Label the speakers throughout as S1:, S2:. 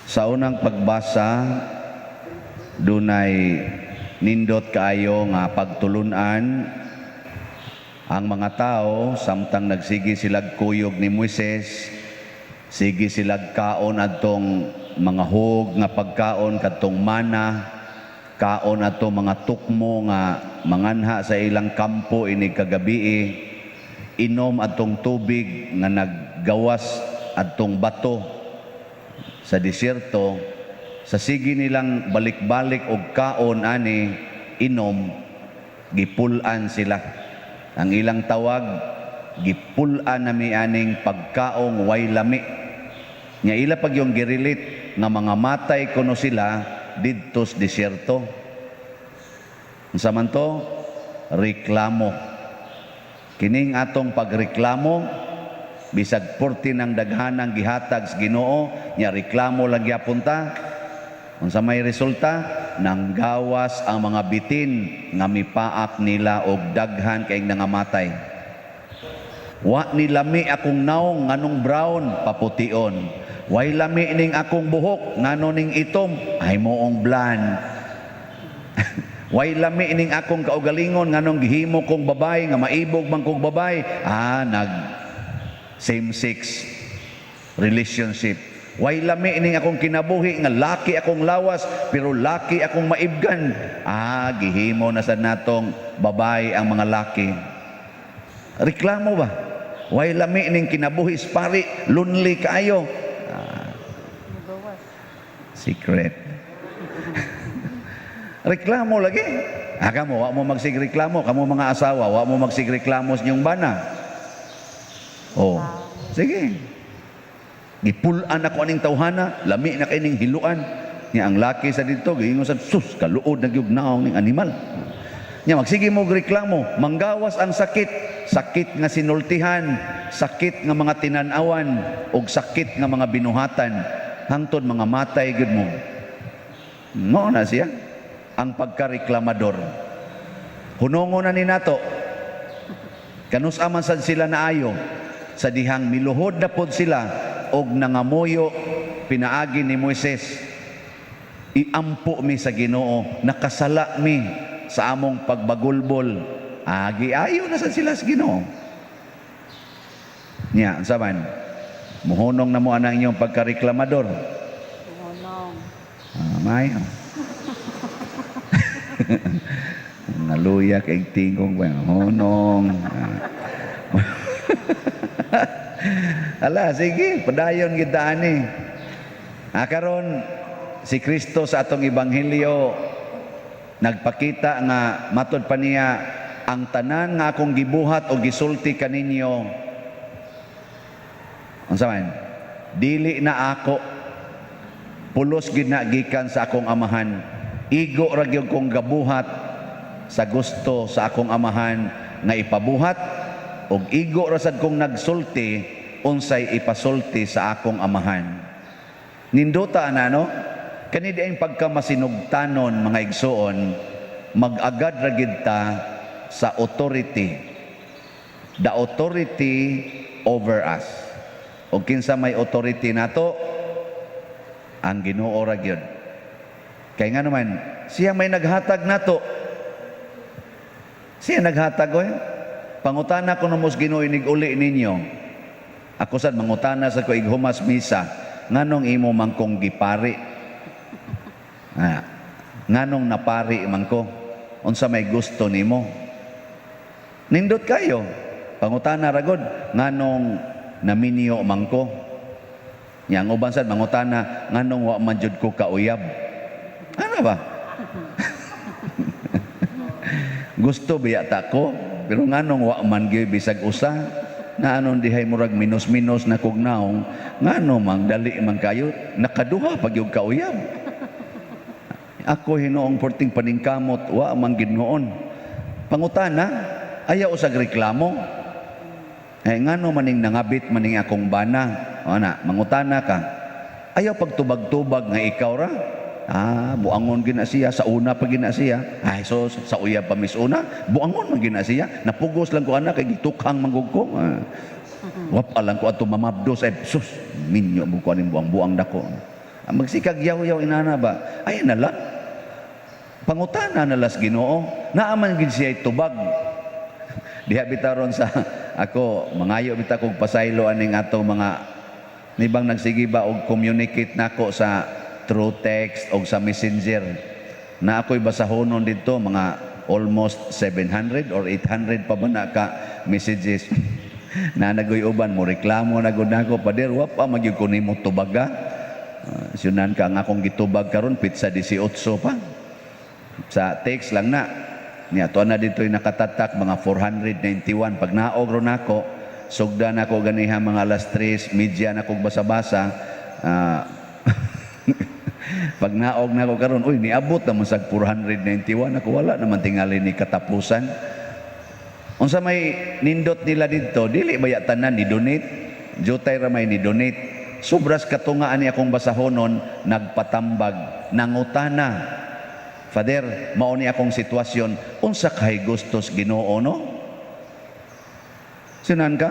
S1: Sa unang pagbasa, dunay nindot kaayo nga pagtulunan ang mga tao samtang nagsige silag kuyog ni Moises, sige silag kaon adtong mga hug nga pagkaon, kadtong mana, kaon adtong mga tukmo nga manganha sa ilang kampo inig kagabii, inom adtong tubig nga naggawas adtong bato sa disyerto. Sa sige nilang balik-balik og kaon ani, inom, gipul-an sila. Ang ilang tawag, "Gipul-an nami aning pagkaong way lami." Nya ila pag yung gi-relate nga mga matay kuno sila didto sa disyerto. Unsa man to? Reklamo. Kining atong pagreklamo, bisag purti ng daghanang gihatag sa Ginoo, nya reklamo lang gyapon ta. Unsa may resulta? Nanggawas ang mga bitin nga mipaak nila og daghan kay nangamatay. "Wa ni lami akong naong, nganong brown?" Papution. "Way lami ning akong buhok, ngano ning itom?" Ay moong blonde. "Way lami ning akong kaugalingon, nganong gihimo kong babay nga maibog man kong babay?" Ah, nag same sex relationship. "Way lami ning akong kinabuhi nga laki akong lawas pero laki akong maibgan." Ah, gihimo na sa natong babay ang mga laki. Reklamo ba? "Way lami ning kinabuhi sa pari, lonely kaayo." Ah, secret. Reklamo lagi. Ah, kamo, wa mo magsigreklamo. Kamo mga asawa, wa mo magsigreklamo sa inyong bana. Oh, sige. "Gipul-an ako aning tawhana, lami na kay ning hiluan." Nya ang laki sa dito, giingon sa, "Sus, kaluod na gyud naong ning animal." Nya magsige mo reklamo, manggawas ang sakit, sakit nga sinultihan, sakit nga mga tinanawan, ug sakit nga mga binuhatan, hangtod mga matay gyud mo. Mao na siya ang pagkareklamador. Hunongon na ni nato. Kanus-a man sad sila naayo sa dihang miluhod na pod sila og nangamuyo pinaagi ni Moises? "Iampo mi sa Ginoo, nakasala mi sa among pagbagulbol." Agi ayo na sad sila sa Ginoo. Nya, unsa man? Muhunong na mo anang inyong pagkareklamador.
S2: Hunong.
S1: Ah, maayo. Naluya kay tingog ba? Hunong. Ah. Ala, sige, padayon kita ani. Ah, karon si Kristo sa atong ebanghelyo nagpakita nga matod pa niya, "Ang tanan nga akong gibuhat o gisulti kaninyo," unsa man, "dili na ako, pulos gid na gikan sa akong Amahan. Igo ra gyud kong gabuhat sa gusto sa akong Amahan nga ipabuhat, ug igo ra sad kong nagsulti unsay ipasulti sa akong Amahan." Nindota na, no? Kani di ang pagkamasinugtanon, mga igsuon, mag-agad ra gid ta sa authority. The authority over us. O kinsa may authority nato? Ang Ginoo ra gyud. Kay nga naman, siya may naghatag nato. Siya naghatag oy. Pangutana ko mo Ginoo inig uli ninyo. Ako sad mangutana sa ko ighumas misa, "Nganong imo man kong gipari? Ah, nganong napari man ko? Unsa may gusto nimo?" Nindot kayo. Pangutana ragod, "Nganong naminyo man ko?" Nya ang uban sad mangutana, "Nganong wa man jud ko kauyab?" Ano ba? Gusto biya ta ko, pero nganong wa man gyud bisag usa? Na anon dihay murag minus-minus na kog naong, ngano mang dali man kayo, nakaduha pag yung kauyab. Ako hinoong porting paningkamot, wa man gid noon. Pangutana, ayaw usag reklamo. "Eh, ngano maning nangabit maning akong bana?" O na, mangutana ka. Ayaw pagtubag-tubag nga ikaw ra. "Ah, buangon gina siya, sa una pa gina siya. Ay, so sa uyab pa mis una, buangon man gina siya. Napugos lang ko ana kay gitukhang manggug ko. Ah. Wap lang ko ato mamabdos ay sus, minyo mo ko aning buang-buang dako." Magsikag yaw-yaw inana ba? Ay na lang. Pangutana na las Ginoo. Naaman gid siya tubag. Diha bitaw ron sa ako, mangayo bitaw kog pasaylo aning atong mga nibang nagsige ba og communicate nako sa through text og sa Messenger. Na ako'y basahonon dito mga almost 700 or 800 pa ba na ka messages. Na nagoy uban mo reklamo na gud nako, "Pader, wa pa magyud ko nimo tubaga." Syunan ka, ang akong gitubag karon petsa 18 pa. Sa text lang na. Niya to na dito'y nakatatak mga 491. Pag naog ro nako, sugda nako ganiha mga alas 3:30 na kog basa-basa. Pag naog nako karon, uy, niabot naman sa 491 ako, wala naman tingali ni katapusan. Unsa may nindot nila didto, dili baya tanan ni donate, jutay ra may ni donate. Sobras katungaan ni akong basahonon, nagpatambag, nangutana. "Father, mao ni akong sitwasyon, unsa kay gustos Ginoo, no?" Sinan ka?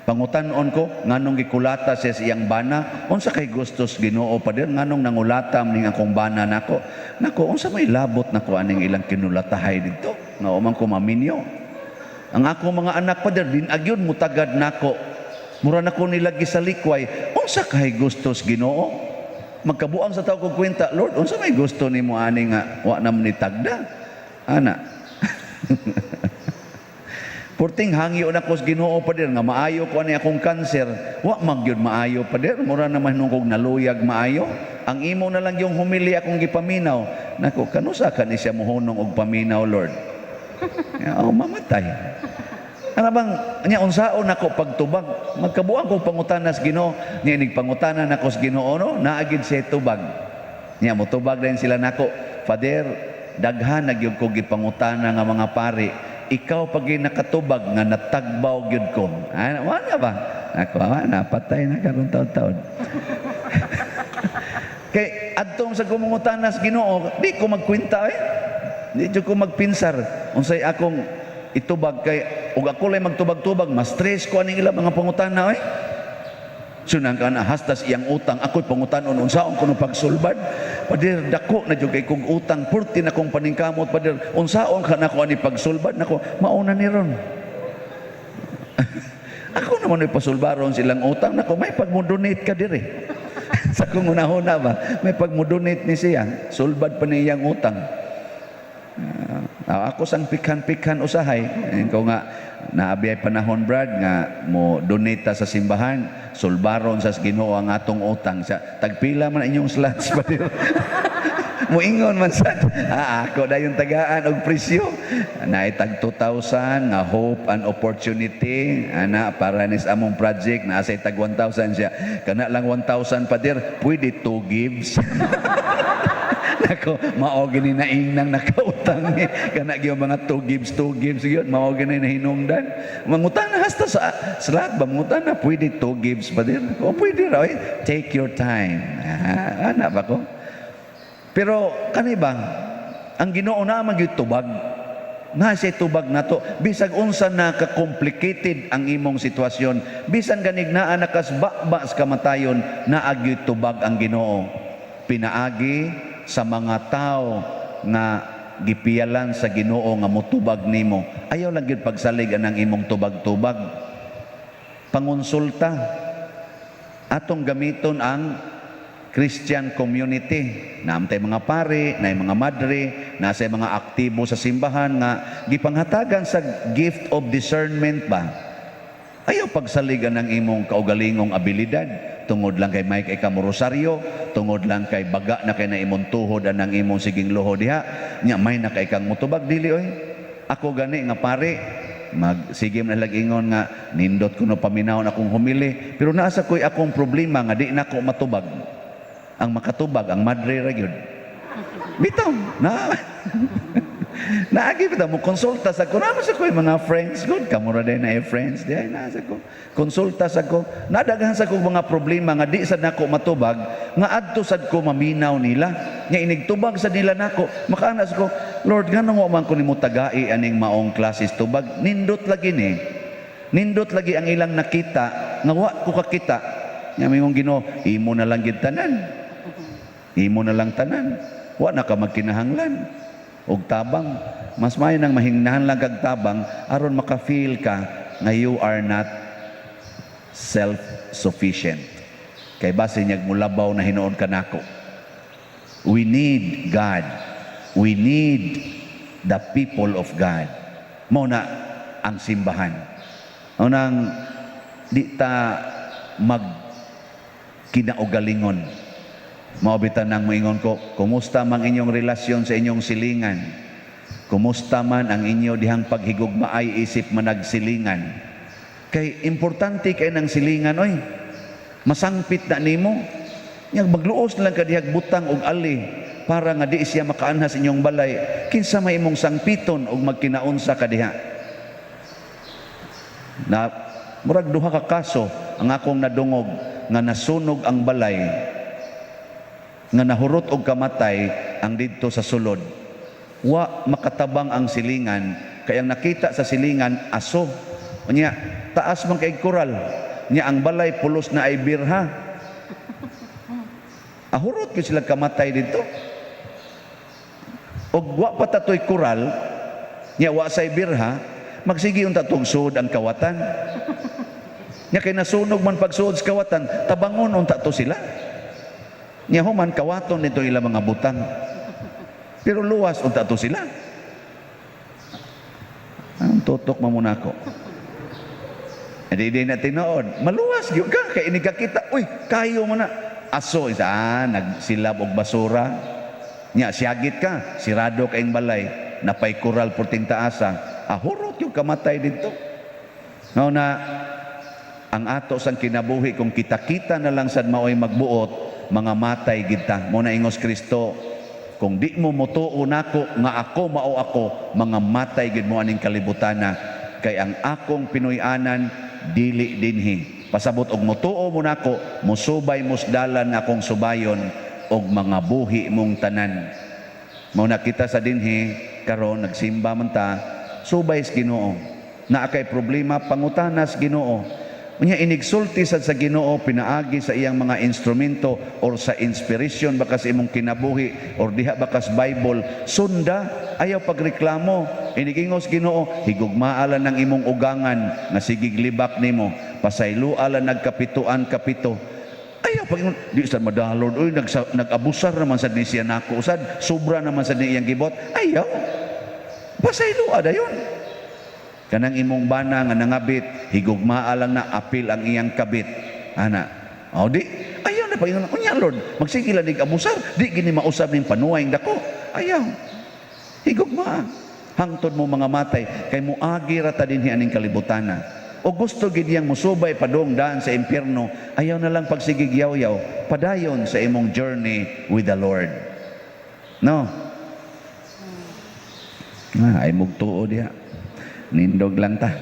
S1: Pangutan-on ko, nganong gikulata siya sa iyang bana, unsa kay gustos Ginoo, Pader, nganong nangulata ning akong bana nako? Nako, unsa may labot nako aning ilang kinulatahay didto? Nga man ko maminyo. "Ang ako mga anak, Pader, din agyon mutagad nako. Mura na ko nila gisalikway. Unsa kay gustos Ginoo?" Magkabuang sa tao kog kwenta, "Lord, unsa may gusto nimo ani nga wa na ni tagda?" Ana. Purting hangyo na ko sa Ginoo, Pader, nga maayo ko ani akong cancer. Wa man gyud maayo, Pader, mura naman nung kog naluyag maayo. Ang imo na lang yung humili akong gipaminaw. Nako, kanusa ka ni siya mohunong og paminaw, Lord? Ya, oh, mamatay. Ano bang, nya unsaon nako pagtubag? Magkabuang kong pangutana sa Ginoo, nya inig pangutana nako sa Ginoo, no, naagid siya tubag. Nya motubag din sila nako, "Father, daghan na gyud ko gipangutana nga mga pari. Ikaw pag nakatubag nga natagbaw gyud ko." Ah, wala ba? Ako, ah, napatay na karon taon-taon. Kay adtong sa kumungutana sa Ginoo, di ko magkwenta eh. Di jud ko magpinsar unsay akong itubag kay ug ako lay magtubag-tubag, mas stress ko aning ila mga pangutana eh. Sunang ka na hastas iyang utang, ako'y pangutanon unsaon ko no pagsulbad. "Pader, dako na jud kay kog utang, purti na kong paningkamot, Pader, unsaon ka nako ani pagsulbad?" Nako, mauna ni ron. Ako naman ay pasulbaron silang utang nako, may pagmo-donate ka dire. Sa kung una-una ba, may pagmo-donate ni siya, sulbad pa niyang utang. Ah, ako sang pikhan-pikhan usahay. Ko nga, naabi ay panahon, Brad, nga mo donate ta sa simbahan, sulbaron sa Ginoo ang atong utang. Sa tagpila man inyong slots pa. Muingon man sa ako dayon tagaan og presyo. Naay tag 2,000 nga hope and opportunity ana para nis among project, naa say tag 1,000 siya. "Kana lang 1,000, Pader, pwede two gives." Nako, mao gini na ingnang nakautang ni. Kana gyud mga two gives, two gives gyud, mao gini na hinungdan. Mangutana hasta sa slot ba, mangutana, "Pwede two gives, Pader?" "O, pwede raw eh. Take your time." Ah, ana ba ko? Pero kani ba, ang Ginoo na man gyud tubag. Na siya tubag nato bisag unsa na ka-complicated ang imong sitwasyon, bisan ganig naa nakasbaba sa kamatayon, naa gyud tubag ang Ginoo. Pinaagi sa mga tao nga gipiyalan sa Ginoo nga motubag nimo. Ayaw lang gyud pagsalig anang imong tubag-tubag. Pangonsulta. Atong gamiton ang Christian community. Naamtay mga pare, na mga madre, nasa mga aktibo sa simbahan nga gipanghatagan sa gift of discernment ba. Ayaw pagsaligan ng imong kaugalingong abilidad tungod lang kay may kay ka rosaryo, tungod lang kay baga na kay na imong tuhod anang imong siging luho diha nya may na kay kang mutubag. Dili oy. Ako gani nga pare, mag sige man lag ingon nga nindot kuno paminawon akong humili, pero naa sa ko'y akong problema nga di nako matubag. Ang makatubag ang madre ra gyud. Bitaw na naagi bitaw mo konsulta sa ko, naa sa ko mga friends good kamo ra day na eh, friends di ay naa sa ko konsulta sa ko, nadaghan sa ko mga problema nga di sad nako matubag, nga adto sad ko maminaw nila nga inigtubag sa nila nako, makaana sa ko, "Lord, nganong wa man ko nimo tagai aning maong klases tubag?" Nindot lagi ni, nindot lagi ang ilang nakita nga wa ko kakita. Nya mingon Ginoo, imo na lang gid tanan. Imo na lang tanan. Wa na ka magkinahanglan og tabang. Mas maayo nang mahinahanglan kag tabang aron maka-feel ka nga you are not self-sufficient. Kay base niyag mulabaw na hinuon ka nako. We need God. We need the people of God. Mao na ang simbahan. Mao nang di ta mag kinaugalingon. Mao bitaw nang moingon ko, kumusta man inyong relasyon sa inyong silingan? Kumusta man ang inyo dihang paghigugmaay isip managsilingan? Kay importante kay ng silingan, oy. Masangpit na nimo. Yang magluos na lang ka dihag butang og ali para nga di siya makaanha sa inyong balay. Kinsa may imong sangpiton og magkinaunsa ka diha? Na murag duha ka kaso ang akong nadungog nga nasunog ang balay nga nahurot og kamatay ang didto sa sulod. Wa makatabang ang silingan kay ang nakita sa silingan, aso. Unya taas man kay koral. Nya ang balay pulos na ay birha. Ahurot gyud sila kamatay didto. Og wa pa tatoy koral, nya wa say birha, magsige unta tong suod ang kawatan. Nya kay nasunog man pagsuod sa kawatan, tabangon unta to sila. Nya human kawaton nito ilang mga butang. Pero luwas unta to sila. Anong tutok mo muna ako? Hindi di na tinuod. Maluwas gyud ka kay ini kita. Uy, kayo mo na. Aso isa nagsilab og basura. Nya siyagit ka, sirado kayong balay, napay kural purting taasa. Ahurot yung kamatay dito. Ngao na ang ato sang kinabuhi kung kita-kita na lang sad maoy magbuot, mga matay gid ta. Mo na ingos Kristo, kung di mo motuo nako nga ako mao ako, mga matay gid mo aning kalibutana kay ang akong Pinoy-anan dili dinhi. Pasabot og motuo mo nako, mosubay mos dalan nga akong subayon og mga buhi mong tanan. Mao na kita sa dinhi karon nagsimba man ta, subay sa Ginoo. Naa kay problema, pangutana sa Ginoo. Unya inigsulti sad sa Ginoo pinaagi sa iyang mga instrumento or sa inspiration baka sa imong kinabuhi or diha baka sa Bible, sunda, ayaw pagreklamo. Inigingos Ginoo, higugmaa lang ng imong ugangan nga sigig libak nimo, pasayloa lang nagkapituan kapito. Ayaw pag di sad madalod, oy, nag-abusar naman sad ni siya nako sad, sobra naman sad ni iyang gibot. Ayaw. Pasayloa dayon. Kanang imong bana nga nangabit, higugmaa lang na apil ang iyang kabit. Ana. O di, ayaw na pag unya Lord, magsige lang nig abusar, di gini mausab ning panuway dako. Ayaw. Higugmaa. Hangtod mo mga matay, kay muagi ra ta dinhi aning kalibutana. O gusto gid niyang musubay padong daan sa impyerno, ayaw na lang pagsigig yaw-yaw, padayon sa imong journey with the Lord. No? Ah, ay mugtuo diha. Nindog lang ta.